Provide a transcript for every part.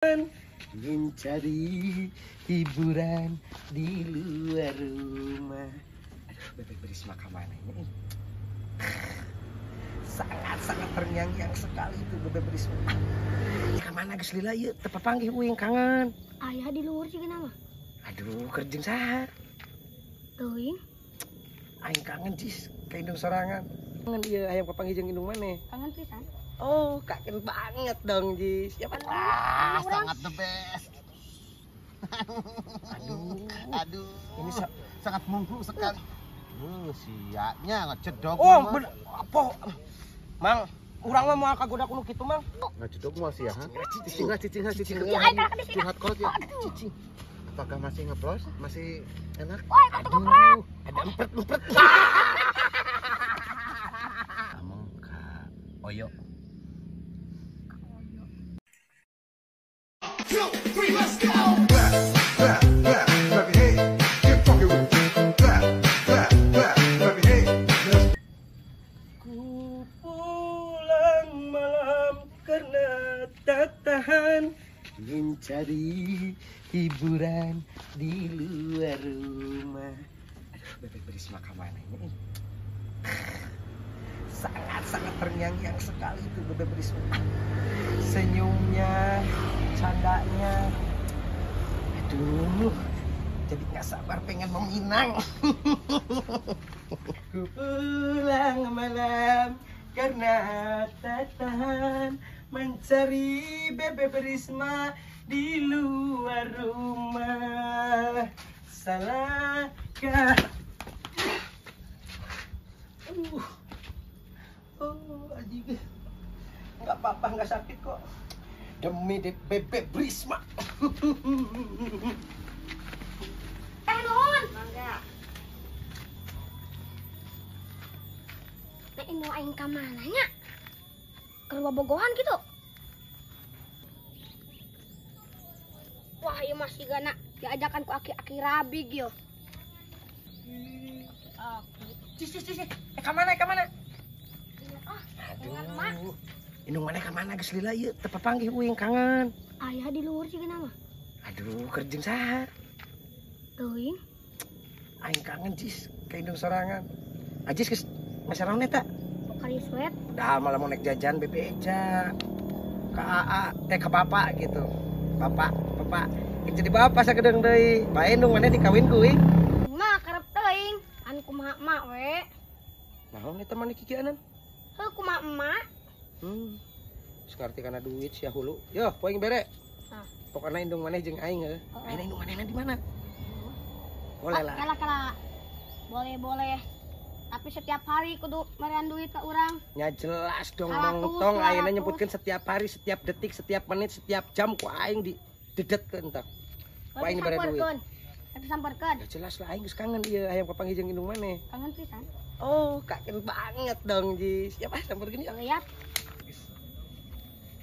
Mencari hiburan di luar rumah. Aduh, Bebek Berisma kemana ini? Sangat-sangat terngiang-ngiang sekali itu Bebek Berisma. Kemana geus lila ieu? Teu papanggih uing kangen. Ayah di luhur sih kenapa? Aduh, kerjeng saha? Teuing. Aing kangen jis ka indung sorangan. Kangen ieu hayang papanggih jeung indung maneh. Kangen pisan. Oh, kangen banget dong, Jis. Ya, ah, sangat the best. Aduh, aduh. Ini sangat mungku sekali. Siapnya ngecedok. Oh, bener. Apa? Mang, urang mah moal kagoda kuno kitu, Mang. Ngecedok moal sia, ha? Cicing, cicing, cicing. Curhat kolot ya. Cicing. Apakah masih ngeplos? Masih enak? Aduh, ada empret-empret. Among ka oyo. 2, 3, let's go! Clap, clap, clap, clap your hands. Get funky with it. Clap, clap, clap, clap your hands. Let's Ku pulang malam karena tak tahan mencari hiburan di luar rumah. Aduh, Bebek Berisma kemana ini? Sangat-sangat terngiang-ngiang sekali itu Bebek Berisma. Senyumnya, candanya. Aduh, jadi nggak sabar pengen meminang. Ku pulang malam karena tak tahan mencari Bebek Berisma di luar rumah. Salahkah? Oh, anjing. Nggak apa-apa, nggak sakit kok. Demi Bebek Berisma. Nuhun. Mangga. Nah, ini aing ka mana nya? Keur bobogohan gitu. Wah, ieu masih gana diajakan ku aki-aki rabig yo. Cis, cis, cis. Ka mana, ka mana? Ah, aduh. Indung maneh ka mana geus lila ieu? Teu papanggih uing kangen. Ayah di luhur sih kenapa? Aduh, kerjeng saha? Teuing. Aing kangen jis ka indung sorangan. Ajis geus masaraon eta? Pokari sweat. Udah malah mau naik jajan bebeja. Ka AA, teh ka bapak gitu. Bapak, bapak. Jadi bapak sakedeung deui. Bae indung maneh dikawin ku uing. Mah karep teuing. Anu kumaha emak we. Naon eta maneh kikieunan? Heuh kumaha emak? Sekarti karena duit sia hulu. Yo, poing bere. Nah. Pokoknya indung maneh jeung aing heuh. Oh. Aing indung manehna di mana? Boleh lah. Kala kala. Boleh, boleh. Tapi setiap hari kudu merean duit ke urang. Ya jelas dong, Mang Tong. Ayeuna nyebutkeun setiap hari, setiap detik, setiap menit, setiap jam ku aing di dedetkeun tah. Ku aing dibere duit. Tapi samperkeun. Ya jelas lah aing geus kangen ieu hayang papanggih jeung indung maneh. Kangen pisan. Oh, kangen banget dong, Jis. Ya pas samperkeun ya. Lihat.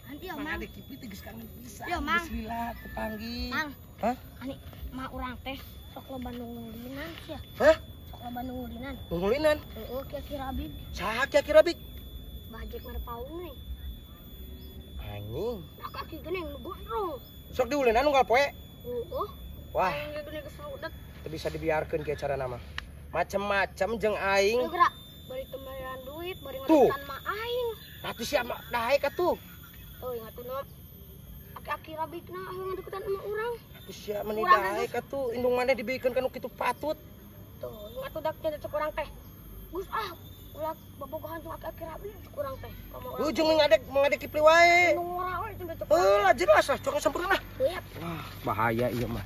Nanti yo, Mang. Ada Kipli teh geus kangen pisan. Yo, Mang. Geus lila kepanggih. Mang. Hah? Ani mah urang teh sok loba nungulinan sia. Hah? Sok loba nungulinan. Nungulinan? Heeh, ki-ki rabig. Saha ki-ki rabig? Bajek marpaung nih. Anjing. Nah, kaki geuning nu gondrong. Sok diulinan unggal poe. Heeh. Wah. Aing geuning geus rudet. Teu bisa dibiarkeun kieu carana mah. Macem-macem jeung aing. Teu gerak. Bari teu merean duit, bari ngadeketan mah aing. Atuh sia mah daek atuh. Oh, ingat tuh, Nok. Aki-aki rabigna ayo ngadeketan sama urang. Atuh sia meni daek atuh indung maneh dibikeun ka nu kitu patut. Tuh, ingat tuh dak cek urang teh. Geus ah, ulah bobogohan jeung aki-aki rabig cek urang teh. Lu jeung ngadek Kipli wae. Indung ora we jeung cek. Heuh, lah jelas lah, cok sampurna lah. Siap. Wah, bahaya ieu mah.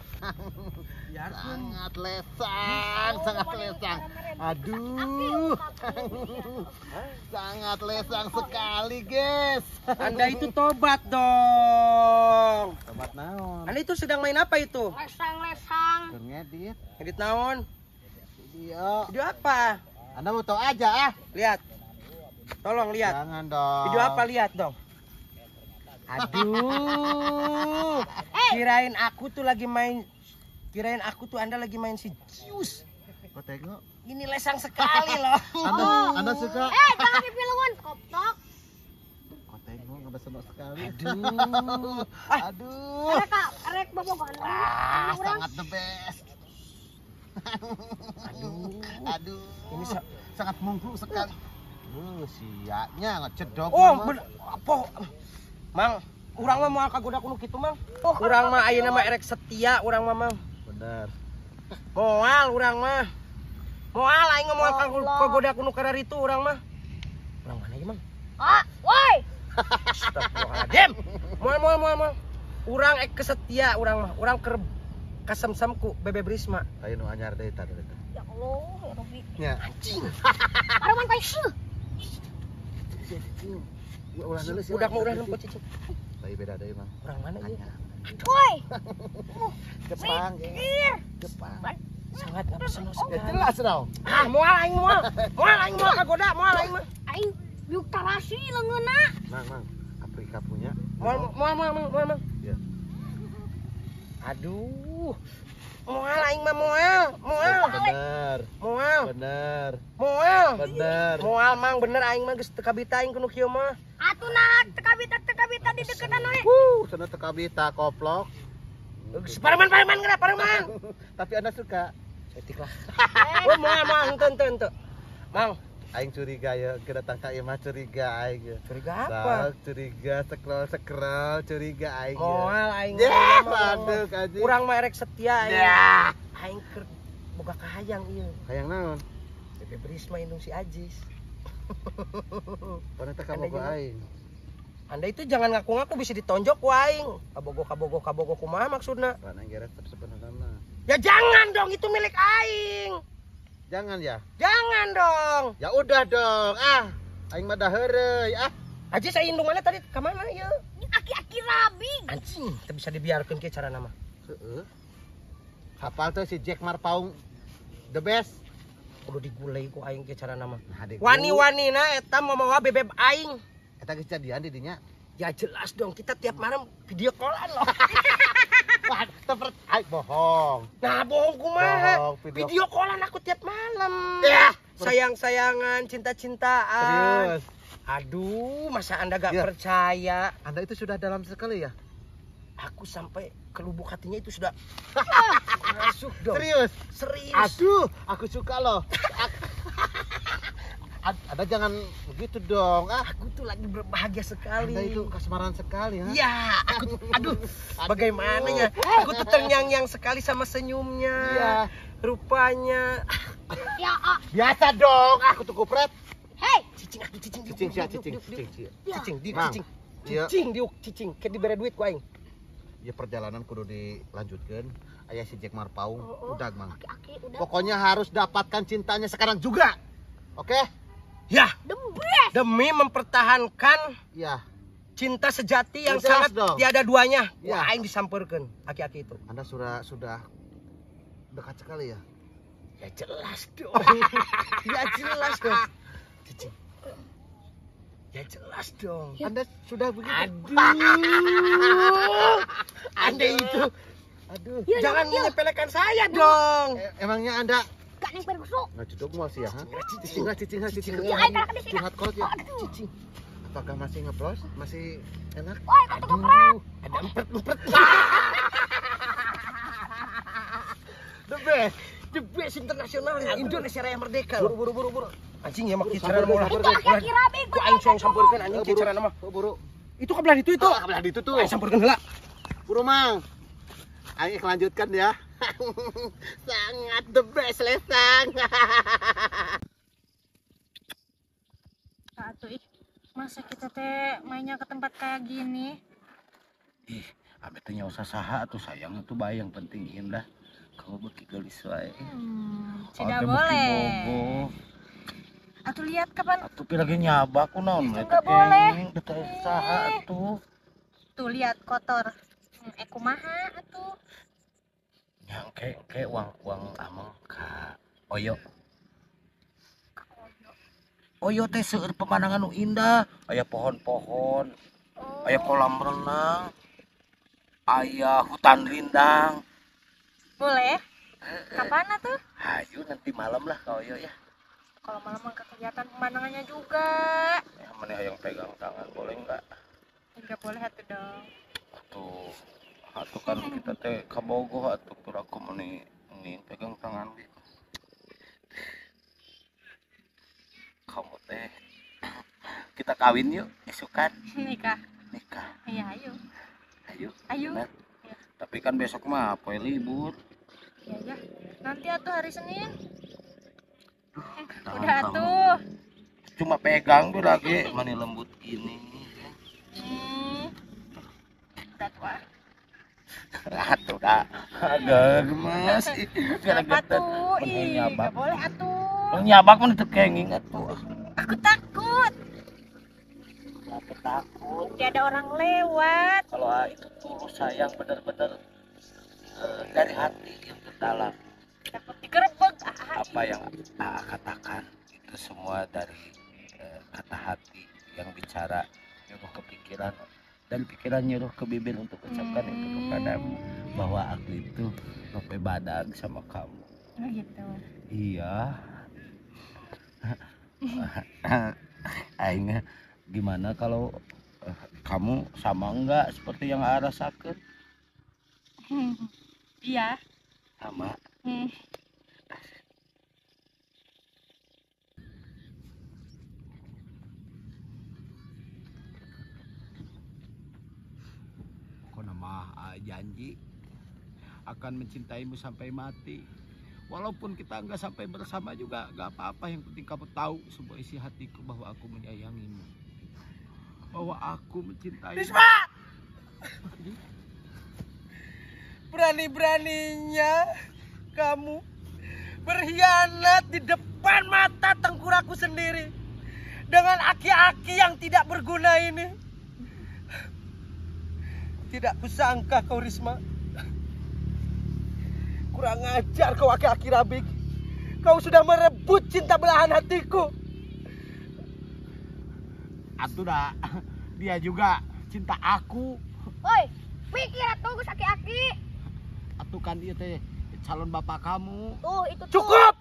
Sangat lesang, sangat lesang. Aduh. Sangat lesang sekali, guys. Anda itu tobat dong. Tobat naon? Anda itu sedang main apa itu? Lesang-lesang. Ngedit. Ngedit naon? Video. Video apa? Anda mau tahu aja ah. Lihat. Tolong lihat. Jangan dong. Video apa lihat dong? Aduh. Kirain aku tuh lagi main. Kirain aku tuh Anda lagi main si Zeus. Kok tengok? Ini lesang sekali loh. Anda suka? Jangan dipiluan, koptok. Kok tengok ngebesenok sekali. Aduh. Aduh. Arek bobogohan. Ah, sangat the best. Aduh. Aduh. Ini sangat mungklu sekali. Siaknya ngecedok. Oh, bener. Apa? Mang, urang mah moal kagoda ku nu kitu, Mang. Urang mah ayeuna mah erek setia urang mah, Mang. Bener. Moal urang mah. Moal aing moal kagoda ku nu kararitu urang mah. Urang mana ieu, Mang? Ah, woi. Astagfirullahaladzim. Moal moal moal moal. Urang ek kesetia urang mah. Urang keur kasemsem ku Bebeb Risma. Ayo nu anyar deui tah teh. Ya Allah, ya Rabbi. Nya. Anjing. Aruman kai. Cicing. Ya ulah deui sih. Udah mau urang nempo cicing. Lain beda deui, Mang. Urang mana ieu? Woi. Jepang, Jepang. Sangat ngapeseno Ya sekali. jelas dong. Ah, moal aing moal. Moal aing moal kagoda, moal aing mah. Aing yuk tarasi leungeunna. Mang, Mang, Afrika punya. Moal moal moal moal, Mang. Ya. Aduh. Moal aing mah moal, moal. Bener. Moal. Bener. Moal. Bener. Moal Mang bener aing mah geus teu kabita aing kudu kieu mah. Atuh nah teu kabita di deketan we. Wuh, cenah teu kabita koplok. Geus pareman-pareman geura pareman. Tapi Anda suka. Setik lah. Oh, moal moal henteu henteu henteu. Mang, Aing curiga ya, kedatang ka ieu mah curiga aing. Curiga apa? Sok, curiga scroll scroll curiga aing. Moal aing. Ya, mah. waduh anjing. Urang mah erek setia aing. Ya. Aing keur boga kahayang ieu. Hayang naon? Bebeb Risma indung si Ajis. Pan eta kabogo Anda aing. Anda itu jangan ngaku-ngaku bisa ditonjok ku aing. Kabogo kabogo kabogo kumaha maksudna? Pan aing geres sebenarnya mah. Ya jangan dong, itu milik aing. Jangan ya? Jangan dong. Ya udah dong. Ah, aing mah dah heureuy ah. Ajis saya indung mana tadi ke mana ieu? Aki-aki rabi. Anjing, teu bisa dibiarkeun kieu cara nama. Heeh. Hafal tuh si Jack Marpaung the best. Kudu digulai ku aing kieu cara nama. Nah, adek Wani-wanina eta mamawa bebeb aing. Eta geus jadian di dinya. Ya jelas dong, kita tiap malam video callan loh. Wah, tepet aing bohong. Nah, bohong kumaha? Bohong, video- Video callan aku tiap malam. Ya. Sayang-sayangan, cinta-cintaan. Serius. Aduh, masa Anda gak Ya. percaya? Anda itu sudah dalam sekali ya? Aku sampai ke lubuk hatinya itu sudah masuk dong. Serius? Serius. Aduh, aku suka loh. Anda jangan begitu dong. Ah, Aku tuh lagi berbahagia sekali. Anda itu kasmaran sekali, ha? Ya, aku aduh, bagaimana ya? Aku tuh terngiang-ngiang sekali sama senyumnya. Iya. Rupanya. Ya, ah. Biasa dong, aku tuh kupret. Hei, Cicing aku cicing diuk, Cicing sia, diuk, cicing, diuk, diuk, cicing, sia. diuk. Cicing, diuk, Mang. cicing. Iya. Cicing diuk, cicing. Kayak dibere duit ku aing. Ya perjalanan kudu dilanjutkan. Ayah si Jack Marpaung, Oh, oh. udah mang. Aki-aki udah. Pokoknya harus dapatkan cintanya sekarang juga. Oke? Ya, The best. demi mempertahankan Ya, cinta sejati yang Jelas sangat dong. tiada duanya. Ya. Wah, aing disamperkeun aki-aki itu. Anda sudah dekat sekali ya. Ya jelas dong. Ya jelas dong. Cicing. Ya jelas dong. Anda sudah begitu. Aduh. Anda itu Aduh. Ya, jangan ya. menyepelekan saya dong. Emangnya Anda Gak neng pergusuk. nggak cedok mau sih ya? Ha? Cicing lah, cicing lah, cicing. Ya, aing kalahkan di sini. Curhat kolot ya. Aduh. Cicing. Apakah masih ngeplos? Masih enak? Woi, kok tuh Aduh, ada empret-empret. The best. The best internasional Indonesia Raya Merdeka. Buru buru buru buru. Anjing ya mak cara nama ulah. Itu aki-aki rabi. Ku aing soang sampeurkeun anjing Buru. cara nama. Oh, buru. Itu kebelah itu itu. Ah, kebelah itu tuh. Aing sampeurkeun heula. Buru mang. Ayo lanjutkan ya. Sangat the best lesang. Atuh ih, masa kita teh mainnya ke tempat kayak gini? Ih, abe teh nyawa saha atuh sayang atuh bae yang penting indah. Kamu beuki geulis wae. Tidak Ate beuki boleh. bogoh. Atuh lihat kapan Atuh pi lagi nyabak kunaon Itu eta nggak boleh. kenging teh saha atuh. Tuh lihat kotor. Kumaha atuh? Nyangke ke uang-uang ameng ka Oyo. Oyo teh seueur pemandangan nu indah, aya pohon-pohon, Oh, aya kolam renang, aya hutan rindang. Boleh. Kapan atuh? Hayu nanti malam lah ka Oyo ya. Kalau malam mah kelihatan pemandangannya juga. Ya, mana hayang pegang tangan boleh enggak? Enggak boleh atuh dong. Atuh, atuh kan kita teh kabogoh atuh piraku meni pegang tangan gitu. Kamu teh kita kawin yuk esukan. Nikah. Nikah. Iya, ayo. Ayo. Ayo. Ya. Tapi kan besok mah poe libur. Iya ya. Nanti atuh hari Senin. Duh, udah atuh. Cuma pegang tuh lagi mani lembut gini. Udah tua. Atuh dah. Agak gemes. Gara-gara tuh. Ih, enggak boleh atuh. Nyabak mah teu kenging atuh. Aku takut. Aku takut. Tidak ada orang lewat. Kalau itu tulus sayang benar-benar dari hati yang terdalam. Takut digerebek. Apa yang AA katakan itu semua dari kata hati yang bicara, nyuruh ke pikiran dan pikiran nyuruh ke bibir untuk ucapkan itu kepadamu bahwa aku itu sampai badan sama kamu. Oh gitu. Iya. Aing gimana kalau kamu sama enggak seperti yang Aa rasakan? Iya. Sama. Pokoknya mah janji akan mencintaimu sampai mati. Walaupun kita enggak sampai bersama juga enggak apa-apa, yang penting kamu tahu semua isi hatiku bahwa aku menyayangimu. Bahwa aku mencintaimu. Risma! Berani-beraninya kamu berkhianat di depan mata tengkuraku sendiri dengan aki-aki yang tidak berguna ini. Tidak kusangka kau Risma. Kurang ajar kau aki-aki Rabik. Kau sudah merebut cinta belahan hatiku. Atuh dah, dia juga cinta aku. Oi, pikir atuh geus aki-aki. Atuh kan dia teh calon bapak kamu. Tuh, itu tuh. Cukup.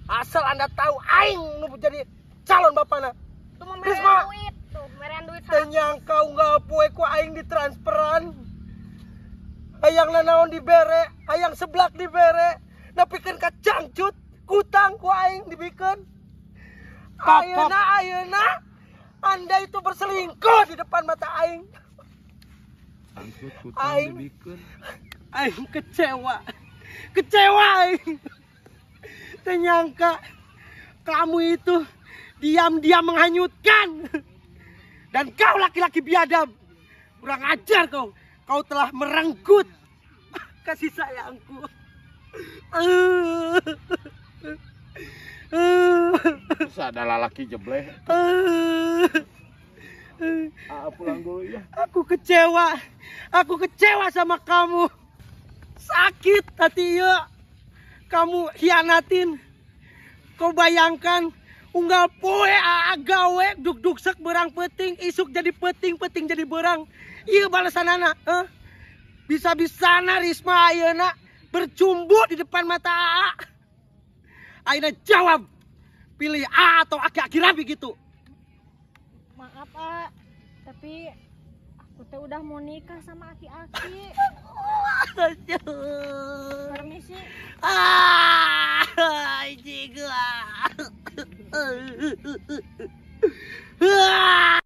Asal Anda tahu aing nu jadi calon bapana. Tuh mau merean duit, tuh merean duit. Tenyang kau nggak poe ku aing ditransferan. Hayang nanaon dibere, hayang seblak dibere, nepikeun ka cangcut, kutang ku aing dibikeun. Ayeuna ayeuna Anda itu berselingkuh di depan mata aing. Cangcut kutang dibikeun. Aing kecewa. Kecewa aing. Ternyangka kamu itu diam-diam menghanyutkan. Dan kau laki-laki biadab. Kurang ajar kau. Kau telah merenggut kasih sayangku. Terus ada lalaki jebleh. Pulang dulu ya. Aku kecewa. Aku kecewa sama kamu. Sakit hati ya. Kamu hianatin. Kau bayangkan unggal poe aa gawe duk-duk sek berang peting, isuk jadi peting, peting jadi berang. Iya balasan anak, bisa-bisana Risma ayeuna bercumbu di depan mata AA. Ayeuna jawab, pilih A atau aki-aki Rabi gitu. Maaf A, tapi aku teh udah mau nikah sama aki-aki. Permisi. Ah, jiga. Ah.